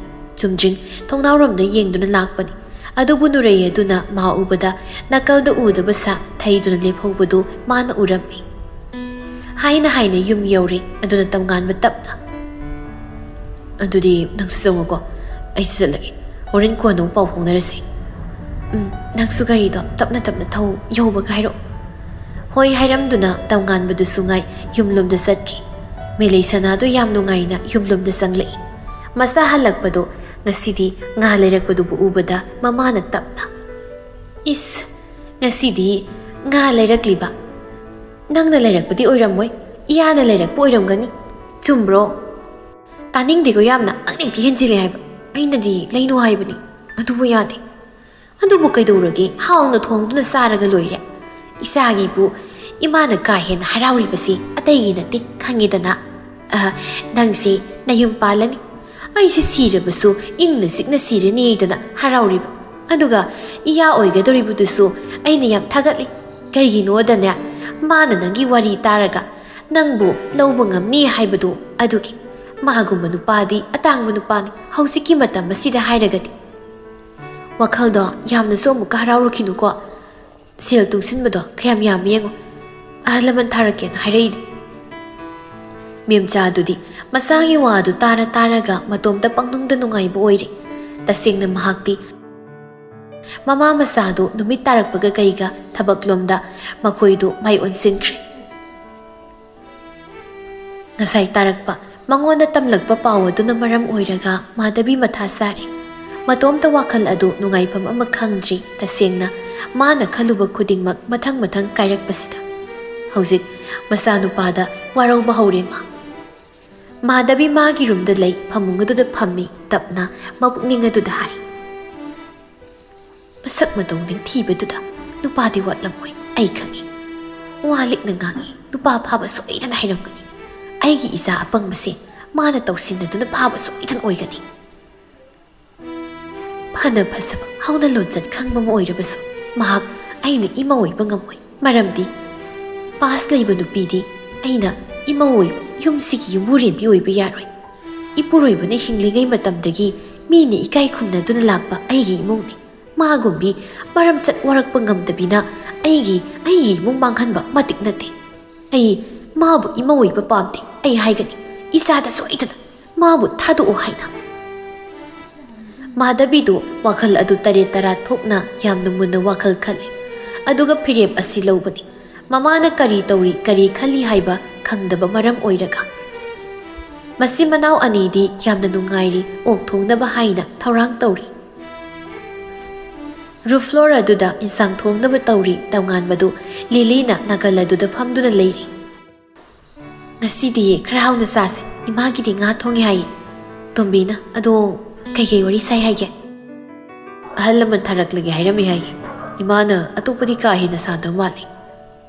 ꯆꯨꯝꯗ꯭ꯔꯤꯡ ꯊꯣꯡꯅꯥꯎꯔꯣꯝꯗ ꯌꯦꯡꯗꯨꯅ ꯂꯥꯛꯄꯅꯤ꯫ ꯑꯗꯨꯕꯨ ꯅꯨꯔꯩ ꯑꯗꯨꯅ ꯃꯥ ꯎꯕꯗ ꯅꯥꯀꯜꯗ ꯎꯗꯕ ꯁꯥ ꯊꯩꯗꯨꯅ ꯂꯦꯞꯍꯧꯕꯗꯨ ꯃꯥꯅ ꯎꯔꯝꯃꯤ꯫ ꯍꯥꯏꯅ ꯍꯥꯏꯅ ꯌꯨꯝ ꯌꯧꯔꯦ꯫ ꯑꯗꯨꯅ ꯇꯝꯉꯥꯟꯕ ꯇꯞꯅ, "ꯑꯗꯨꯗꯤ ꯅꯪꯁꯨ ꯆꯪꯉꯨꯀꯣ, ꯑꯩꯁꯨ ꯆꯠꯂꯒꯦ꯫ ꯍꯣꯔꯦꯟ ꯀꯣꯟꯅ ꯑꯃꯨꯛ ꯄꯥꯎ ꯐꯥꯎꯅꯔꯁꯤ꯫ ꯎꯝ, ꯅꯪꯁꯨ ꯒꯥꯔꯤꯗꯣ ꯇꯞꯅ ꯇꯞꯅ ꯊꯧ, ꯌꯧꯕꯒ ꯍꯥꯏꯔꯛꯑꯣ꯫" ꯍꯣꯏ ꯍꯥꯏꯔꯝꯗꯨꯅ ꯇꯝꯉꯥꯟꯕꯗꯨꯁꯨ ꯉꯥꯏ ꯌꯨꯝꯂꯣꯝꯗ ꯆꯠꯈꯤ꯫ ꯃꯦꯂꯩ ꯁꯅꯥꯗꯣ ꯌꯥꯝ ꯅꯨꯡꯉꯥꯏꯅ ꯌꯨꯝꯂꯣꯝꯗ ꯆꯪꯂꯛꯏ꯫ ꯃꯆꯥ ꯍꯜꯂꯛꯄꯗꯣ ꯉꯁꯤꯗꯤ ꯉꯥ ꯂꯩꯔꯛꯄꯗꯨꯕꯨ ꯎꯕꯗ ꯃꯃꯥꯅ ꯇꯞꯅ, "ꯏꯁ, ꯉꯁꯤꯗꯤ ꯉꯥ ꯂꯩꯔꯛꯂꯤꯕ? ꯅꯪꯅ ꯂꯩꯔꯛꯄꯗꯤ ꯑꯣꯏꯔꯝꯃꯣꯏ, ꯏꯌꯥꯅ ꯂꯩꯔꯛꯄ ꯑꯣꯏꯔꯝꯒꯅꯤ꯫ ꯆꯨꯝꯕ꯭ꯔꯣ?" "ꯇꯥꯅꯤꯡꯗꯦꯀꯣ ꯌꯥꯝꯅ, ꯅꯪꯅ ꯍꯦꯛꯇ ꯍꯦꯟꯖꯤꯜꯂꯦ ꯍꯥꯏꯕ꯫ ꯑꯩꯅꯗꯤ ꯂꯩꯅꯨ ꯍꯥꯏꯕꯅꯤ, ꯑꯗꯨꯕꯨ ꯌꯥꯗꯦ꯫" "ꯑꯗꯨꯕꯨ ꯀꯩꯗꯧꯔꯒꯦ? ꯍꯥꯎꯅ ꯊꯣꯡꯗꯨꯅ ꯆꯥꯔꯒ ꯂꯣꯏꯔꯦ꯫ ꯏꯆꯥꯒꯤꯕꯨ ꯏꯃꯥꯅ ꯀꯥ ꯍꯦꯟꯅ ꯍꯔꯥꯎꯔꯤꯕꯁꯤ ꯑꯇꯩꯒꯤ ꯅꯠꯇꯦ, ꯈꯪꯉꯦꯗꯅ꯫ ꯑ, ꯅꯪꯁꯦ ꯅꯌꯨꯝ ꯄꯥꯜꯂꯅꯤ꯫ ꯑꯩꯁꯦ ꯁꯤꯔꯕꯁꯨ ꯏꯪꯅ ꯆꯤꯛꯅ ꯁꯤꯔꯅꯤꯗꯅ ꯍꯔꯥꯎꯔꯤꯕ꯫ ꯑꯗꯨꯒ ꯏꯌꯥ ꯑꯣꯏꯒꯗꯧꯔꯤꯕꯗꯨꯁꯨ ꯑꯩꯅ ꯌꯥꯝ ꯊꯥꯒꯠꯂꯤ꯫ ꯀꯩꯒꯤꯅꯣꯗꯅꯦ, ꯃꯥꯅ ꯅꯪꯒꯤ ꯋꯥꯔꯤ ꯇꯥꯔꯒ ꯅꯪꯕꯨ ꯂꯧꯕ ꯉꯝꯅꯤ ꯍꯥꯏꯕꯗꯨ ꯑꯗꯨꯒꯤ꯫ ꯃꯥꯒꯨꯝꯕ ꯅꯨꯄꯥꯗꯤ ꯑꯇꯥꯡꯕ ꯅꯨꯄꯥꯅꯤ ꯍꯧꯖꯤꯛꯀꯤ ꯃꯇꯝ ꯑꯁꯤꯗ ꯍꯥꯏꯔꯒꯗꯤ꯫" "ꯋꯥꯈꯜꯗꯣ ꯌꯥꯝꯅꯁꯨ ꯑꯃꯨꯛꯀ ꯍꯔꯥꯎꯔꯨꯈꯤꯅꯨꯀꯣ꯫ ꯁꯦꯜ ꯇꯨꯡꯁꯤꯟꯕꯗꯣ ꯀꯌꯥꯝ ꯌꯥꯝꯃꯤ ꯌꯦꯡꯉꯣ꯫ ꯑꯍꯜ ꯂꯃꯟ ꯊꯥꯔꯛꯀꯦꯅ ꯍꯥꯏꯔꯛꯏꯅꯦ꯫" ꯃꯦꯝꯆꯥꯗꯨꯗꯤ ꯃꯆꯥꯒꯤ ꯋꯥꯗꯨ ꯇꯥꯔ ꯇꯥꯔꯒ ꯃꯇꯣꯝꯇ ꯄꯪꯅꯨꯡꯗ ꯅꯨꯡꯉꯥꯏꯕ ꯑꯣꯏꯔꯦ꯫ ꯇꯁꯦꯡꯅ ꯃꯍꯥꯛꯇꯤ ꯃꯃꯥ ꯃꯆꯥꯗꯨ ꯅꯨꯃꯤꯠ ꯇꯥꯔꯛꯄꯒ ꯀꯩꯒ ꯊꯕꯛꯂꯣꯝꯗ ꯃꯈꯣꯏꯗꯨ ꯃꯥꯏ ꯑꯣꯟꯁꯤꯟꯈ꯭ꯔꯦ꯫ ꯉꯁꯥꯏ ꯇꯥꯔꯛꯄ, ꯃꯉꯣꯟꯗ ꯇꯝꯂꯛꯄ ꯄꯥꯎ ꯑꯗꯨꯅ ꯃꯔꯝ ꯑꯣꯏꯔꯒ ꯃꯥꯙꯕꯤ ꯃꯊꯥ ꯁꯥꯔꯦ꯫ ꯃꯇꯣꯝꯇ ꯋꯥꯈꯜ ꯑꯗꯨ ꯅꯨꯡꯉꯥꯏꯐꯝ ꯑꯃ ꯈꯪꯗ꯭ꯔꯤ꯫ ꯇꯁꯦꯡꯅ, ꯃꯥꯅ ꯈꯜꯂꯨꯕ ꯈꯨꯗꯤꯡꯃꯛ ꯃꯊꯪ ꯃꯊꯪ ꯀꯥꯏꯔꯛꯄꯁꯤꯗ꯫ ꯍꯧꯖꯤꯛ ꯃꯆꯥꯅꯨꯄꯥꯗ ꯋꯥꯔꯧꯕ ꯍꯧꯔꯦ ꯃꯥ꯫ ꯃꯥꯙꯕꯤ ꯃꯥꯒꯤ ꯔꯨꯝꯗ ꯂꯩ, ꯐꯃꯨꯡ ꯑꯗꯨꯗ ꯐꯝꯃꯤ, ꯇꯞꯅ ꯃꯄꯨꯛꯅꯤꯡ ꯑꯗꯨꯗ ꯍꯥꯏ, "ꯃꯁꯛ ꯃꯇꯧ ꯅꯤꯡꯊꯤꯕꯗꯨꯗ ꯅꯨꯄꯥꯗꯤ ꯋꯥꯠꯂꯝꯃꯣꯏ, ꯑꯩ ꯈꯪꯏ꯫ ꯋꯥ ꯂꯤꯛꯅ ꯉꯥꯡꯏ, ꯅꯨꯄꯥ ꯐꯥꯕ ꯁꯣꯏꯗꯅ ꯍꯩꯔꯝꯒꯅꯤ꯫ ꯑꯩꯒꯤ ꯏꯆꯥ ꯑꯄꯪꯕꯁꯦ ꯃꯥꯅ ꯇꯧꯁꯤꯟꯅꯗꯨꯅ ꯐꯥꯕ ꯁꯣꯏꯗꯅ ꯑꯣꯏꯒꯅꯤ꯫" ꯐꯅ ꯐꯖꯕ ꯍꯧꯅ ꯂꯣꯟꯆꯠ ꯈꯪꯕ ꯑꯃ ꯑꯣꯏꯔꯕꯁꯨ ꯃꯍꯥꯛ ꯑꯩꯅ ꯏꯃꯧ ꯑꯣꯏꯕ ꯉꯝꯃꯣꯏ꯫ ꯃꯔꯝꯗꯤ ꯄꯥꯁ ꯂꯩꯕ ꯅꯨꯄꯤꯗꯤ ꯑꯩꯅ ꯏꯃꯧ ꯑꯣꯏꯕ, ꯌꯨꯝꯁꯤꯒꯤ ꯌꯨꯝꯕꯨꯔꯦꯝꯕꯤ ꯑꯣꯏꯕ ꯌꯥꯔꯣꯏ꯫ ꯏꯄꯨꯔꯣꯏꯕꯅ ꯍꯤꯡꯂꯤꯉꯩ ꯃꯇꯝꯗꯒꯤ ꯃꯤꯅ ꯏꯀꯥꯏ ꯈꯨꯝꯅꯗꯨꯅ ꯂꯥꯛꯄ ꯑꯩꯒꯤ ꯏꯃꯨꯡꯅꯤ꯫ ꯃꯥꯒꯨꯝꯕꯤ ꯃꯔꯝꯆꯠ ꯋꯥꯔꯛꯄ ꯉꯝꯗꯕꯤꯅ ꯑꯩꯒꯤ, ꯑꯩꯒꯤ ꯏꯃꯨꯡ ꯃꯥꯡꯍꯟꯕ ꯃꯇꯤꯛ ꯅꯠꯇꯦ꯫ ꯑꯩ ꯃꯥꯕꯨ ꯏꯃꯧ ꯑꯣꯏꯕ ꯄꯥꯝꯗꯦ꯫ ꯑꯩ ꯍꯥꯏꯒꯅꯤ, ꯏꯆꯥꯗ ꯁꯣꯏꯗꯅ ꯃꯥꯕꯨ ꯊꯥꯗꯣꯛꯑꯣ ꯍꯥꯏꯅ꯫ ꯃꯥꯙꯕꯤꯗꯨ ꯋꯥꯈꯜ ꯑꯗꯨ ꯇꯔꯦꯠ ꯇꯔꯥ ꯊꯣꯛꯅ ꯌꯥꯝꯅ ꯃꯨꯟꯅ ꯋꯥꯈꯜ ꯈꯜꯂꯤ꯫ ꯑꯗꯨꯒ ꯐꯤꯔꯦꯞ ꯑꯁꯤ ꯂꯧꯕꯅꯤ꯫ ꯃꯃꯥꯅ ꯀꯔꯤ ꯇꯧꯔꯤ, ꯀꯔꯤ ꯈꯜꯂꯤ ꯍꯥꯏꯕ ꯈꯪꯗꯕ ꯃꯔꯝ ꯑꯣꯏꯔꯒ꯫ ꯃꯆꯤꯟ ꯃꯅꯥꯎ ꯑꯅꯤꯗꯤ ꯌꯥꯝꯅ ꯅꯨꯡꯉꯥꯏꯔꯤ, ꯑꯣꯛ ꯊꯣꯡꯅꯕ ꯍꯥꯏꯅ ꯊꯧꯔꯥꯡ ꯇꯧꯔꯤ꯫ Roof floor ꯑꯗꯨꯗ ꯏꯟꯁꯥꯡ ꯊꯣꯡꯅꯕ ꯇꯧꯔꯤ꯫ ꯇꯣꯉꯥꯟꯕꯗꯨ ꯂꯤꯂꯤꯅ ꯅꯥꯀꯜ ꯑꯗꯨꯗ ꯐꯝꯗꯨꯅ ꯂꯩꯔꯤ꯫ "ꯉꯁꯤꯗꯤ ꯈꯔ ꯍꯥꯎꯅ ꯆꯥꯁꯤ꯫ ꯏꯃꯥꯒꯤꯗꯤ ꯉꯥ ꯊꯣꯡꯉꯦ ꯍꯥꯏꯌꯦ꯫ ꯇꯣꯝꯕꯤꯅ ꯑꯗꯣ ꯀꯩꯀꯩ ꯋꯥꯔꯤ ꯁꯥꯏ ꯍꯥꯏꯒꯦ?" "ꯑꯍꯜ ꯂꯃꯟ ꯊꯥꯔꯛꯂꯒꯦ ꯍꯥꯏꯔꯝꯃꯦ ꯍꯥꯏꯌꯦ꯫ ꯏꯃꯥꯅ ꯑꯇꯣꯞꯄꯗꯤ ꯀꯥ ꯍꯦꯟꯅ ꯁꯥꯗꯧ ꯃꯥꯜꯂꯦ꯫"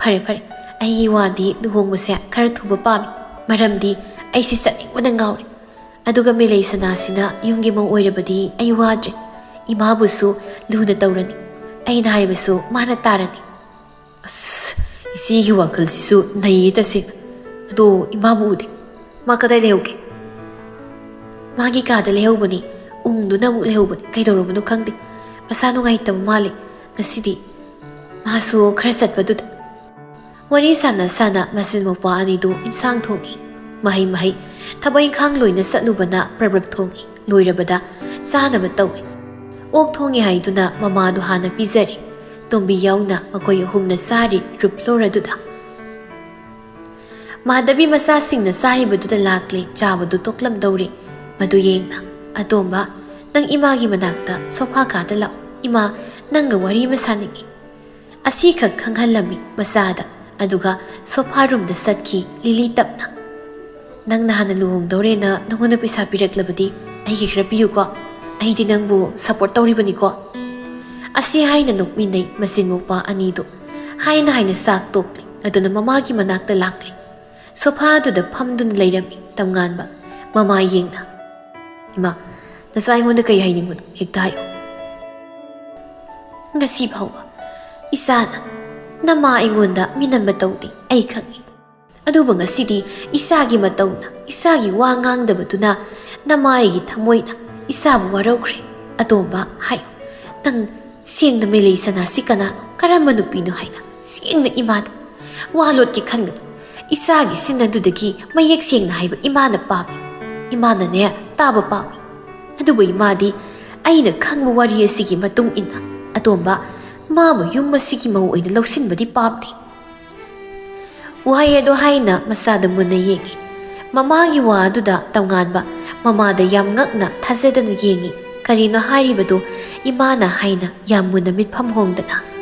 "ꯐꯔꯦ ꯐꯔꯦ, ꯑꯩꯒꯤ ꯋꯥꯗꯤ ꯂꯨꯍꯣꯡꯕꯁꯦ ꯈꯔ ꯊꯨꯕ ꯄꯥꯝꯃꯤ꯫ ꯃꯔꯝꯗꯤ ꯑꯩꯁꯦ ꯆꯠꯅꯤꯡꯕꯅ ꯉꯥꯎꯔꯦ꯫ ꯑꯗꯨꯒ ꯃꯦꯂꯩ ꯁꯅꯥꯁꯤꯅ ꯌꯨꯝꯒꯤ ꯃꯧ ꯑꯣꯏꯔꯕꯗꯤ ꯑꯩ ꯋꯥꯗ꯭ꯔꯦ꯫ ꯏꯃꯥꯕꯨꯁꯨ ꯂꯨꯅ ꯇꯧꯔꯅꯤ꯫ ꯑꯩꯅ ꯍꯥꯏꯕꯁꯨ ꯃꯥꯅ ꯇꯥꯔꯅꯤ꯫" "ꯑꯁ, ꯏꯆꯦꯒꯤ ꯋꯥꯈꯜꯁꯤꯁꯨ ꯅꯩꯌꯦ ꯇꯁꯦꯡꯅ꯫ ꯑꯗꯣ ꯏꯃꯥꯕꯨ ꯎꯗꯦ꯫ ꯃꯥ ꯀꯗꯥꯏ ꯂꯩꯍꯧꯒꯦ?" "ꯃꯥꯒꯤ ꯀꯥꯗ ꯂꯩꯍꯧꯕꯅꯤ꯫ ꯎꯪꯗꯨꯅ ꯑꯃꯨꯛ ꯂꯩꯍꯧꯕꯅꯤ꯫ ꯀꯩꯗꯧꯔꯕꯅꯣ ꯈꯪꯗꯦ꯫ ꯃꯁꯥ ꯅꯨꯡꯉꯥꯏꯇꯕ ꯃꯥꯜꯂꯦ ꯉꯁꯤꯗꯤ꯫ ꯃꯥꯁꯨ ꯈꯔ ꯆꯠꯄꯗꯨꯗ꯫" ꯋꯥꯔꯤ ꯁꯥꯟꯅ ꯁꯥꯟꯅ ꯃꯆꯤꯟ ꯃꯧꯄ꯭ꯋꯥ ꯑꯅꯤꯗꯨ ꯏꯟꯁꯥꯡ ꯊꯣꯡꯏ꯫ ꯃꯍꯩ ꯃꯍꯩ ꯊꯕꯛ ꯏꯪꯈꯥꯡ ꯂꯣꯏꯅ ꯆꯠꯂꯨꯕꯅ ꯄ꯭ꯔꯞ ꯄ꯭ꯔꯞ ꯊꯣꯡꯏ꯫ ꯂꯣꯏꯔꯕꯗ ꯆꯥꯅꯕ ꯇꯧꯏ꯫ ꯑꯣꯛ ꯊꯣꯡꯉꯤ ꯍꯥꯏꯗꯨꯅ ꯃꯃꯥꯗꯨ ꯍꯥꯟꯅ ꯄꯤꯖꯔꯦ꯫ ꯇꯣꯝꯕꯤ ꯌꯥꯎꯅ ꯃꯈꯣꯏ ꯑꯍꯨꯝꯅ ꯆꯥꯔꯤ roof floor ꯑꯗꯨꯗ꯫ ꯃꯥꯙꯕꯤ ꯃꯆꯥꯁꯤꯡꯅ ꯆꯥꯔꯤꯕꯗꯨꯗ ꯂꯥꯛꯂꯦ꯫ ꯆꯥꯕꯗꯨ ꯇꯣꯛꯂꯝꯗꯧꯔꯦ꯫ ꯃꯗꯨ ꯌꯦꯡꯅ, "ꯑꯇꯣꯝꯕ, ꯅꯪ ꯏꯃꯥꯒꯤ ꯃꯅꯥꯛꯇ ꯁꯣꯐꯥ ꯀꯥꯗ ꯂꯥꯛꯑꯣ꯫ ꯏꯃꯥ ꯅꯪꯒ ꯋꯥꯔꯤ ꯑꯃ ꯁꯥꯅꯤꯡꯉꯤ꯫" ꯑꯁꯤꯈꯛ ꯈꯪꯍꯜꯂꯝꯃꯤ ꯃꯆꯥꯗ꯫ ꯑꯗꯨꯒ ꯁꯣꯐꯥ ꯔꯨꯝꯗ ꯆꯠꯈꯤ ꯂꯤꯂꯤ ꯇꯞꯅ꯫ "ꯅꯪ ꯅꯍꯥꯟꯅ ꯂꯨꯍꯣꯡꯗꯧꯔꯦꯅ ꯅꯉꯣꯟꯗ ꯄꯩꯁꯥ ꯄꯤꯔꯛꯂꯕꯗꯤ ꯑꯩꯒꯤ ꯈꯔ ꯄꯤꯌꯨꯀꯣ꯫ ꯑꯩꯗꯤ ꯅꯪꯕꯨ support ꯇꯧꯔꯤꯕꯅꯤꯀꯣ꯫" ꯑꯁꯤ ꯍꯥꯏꯅ ꯅꯣꯛꯃꯤꯟꯅꯩ ꯃꯆꯤꯟ ꯃꯧꯄ꯭ꯋꯥ ꯑꯅꯤꯗꯨ꯫ ꯍꯥꯏꯅ ꯍꯥꯏꯅ ꯆꯥꯛ ꯇꯣꯛꯂꯦ꯫ ꯑꯗꯨꯅ ꯃꯃꯥꯒꯤ ꯃꯅꯥꯛꯇ ꯂꯥꯛꯂꯦ꯫ ꯁꯣꯐꯥꯗꯨꯗ ꯐꯝꯗꯨꯅ ꯂꯩꯔꯝꯃꯤ ꯇꯝꯉꯥꯟꯕ꯫ ꯃꯃꯥ ꯌꯦꯡꯅ, "ꯏꯃꯥ, ꯅꯆꯥ ꯑꯩꯉꯣꯟꯗ ꯀꯩ ꯍꯥꯏꯅꯤꯡꯕꯅꯣ? ꯍꯦꯛꯇ ꯍꯥꯏꯌꯨ꯫" "ꯉꯁꯤ ꯐꯥꯎꯕ ꯏꯆꯥꯅ ꯅꯃꯥ ꯑꯩꯉꯣꯟꯗ ꯃꯤꯅꯝꯕ ꯇꯧꯗꯦ, ꯑꯩ ꯈꯪꯏ꯫ ꯑꯗꯨꯕꯨ ꯉꯁꯤꯗꯤ ꯏꯆꯥꯒꯤ ꯃꯇꯧꯅ, ꯏꯆꯥꯒꯤ ꯋꯥ ꯉꯥꯡꯗꯕꯗꯨꯅ ꯅꯃꯥ ꯑꯩꯒꯤ ꯊꯃꯣꯏꯅ ꯏꯆꯥꯕꯨ ꯋꯥꯔꯧꯈ꯭ꯔꯦ꯫ ꯑꯇꯣꯝꯕ ꯍꯥꯏꯌꯨ, "ꯅꯪ ꯁꯦꯡꯅ ꯃꯦꯂꯩ ꯁꯅꯥꯁꯤ ꯀꯅꯥꯅꯣ, ꯀꯔꯝꯕ ꯅꯨꯄꯤꯅꯣ?" ꯍꯥꯏꯅ ꯁꯦꯡꯅ ꯏꯃꯥꯗ꯫ "ꯋꯥ ꯂꯣꯠꯀꯦ ꯈꯟꯒꯅꯨ, ꯏꯆꯥꯒꯤ ꯁꯤꯟ ꯑꯗꯨꯗꯒꯤ ꯃꯌꯦꯛ ꯁꯦꯡꯅ ꯍꯥꯏꯕ ꯏꯃꯥꯅ ꯄꯥꯝꯃꯤ꯫ ꯏꯃꯥꯅꯅꯦ ꯇꯥꯕ ꯄꯥꯝꯃꯤ꯫ ꯑꯗꯨꯕꯨ ꯏꯃꯥꯗꯤ ꯑꯩꯅ ꯈꯪꯕ ꯋꯥꯔꯤ ꯑꯁꯤꯒꯤ ꯃꯇꯨꯡ ꯏꯟꯅ ꯑꯇꯣꯝꯕ ꯃꯥꯕꯨ ꯌꯨꯝ ꯑꯁꯤꯒꯤ ꯃꯧ ꯑꯣꯏꯅ ꯂꯧꯁꯤꯟꯕꯗꯤ ꯄꯥꯝꯗꯦ"꯫ ꯋꯥꯍꯩ ꯑꯗꯨ ꯍꯥꯏꯅ ꯃꯆꯥꯗ ꯃꯨꯟꯅ ꯌꯦꯡꯉꯤ꯫ ꯃꯃꯥꯒꯤ ꯋꯥ ꯑꯗꯨꯗ ꯇꯣꯉꯥꯟꯕ ꯃꯃꯥꯗ ꯌꯥꯝ ꯉꯛꯅ ꯊꯥꯖꯗꯅ ꯌꯦꯡꯉꯤ꯫ ꯀꯔꯤꯅꯣ ꯍꯥꯏꯔꯤꯕꯗꯨ ꯏꯃꯥꯅ ꯍꯥꯏꯅ ꯌꯥꯝ ꯃꯨꯟꯅ ꯃꯤꯠꯐꯝ ꯍꯣꯡꯗꯅ꯫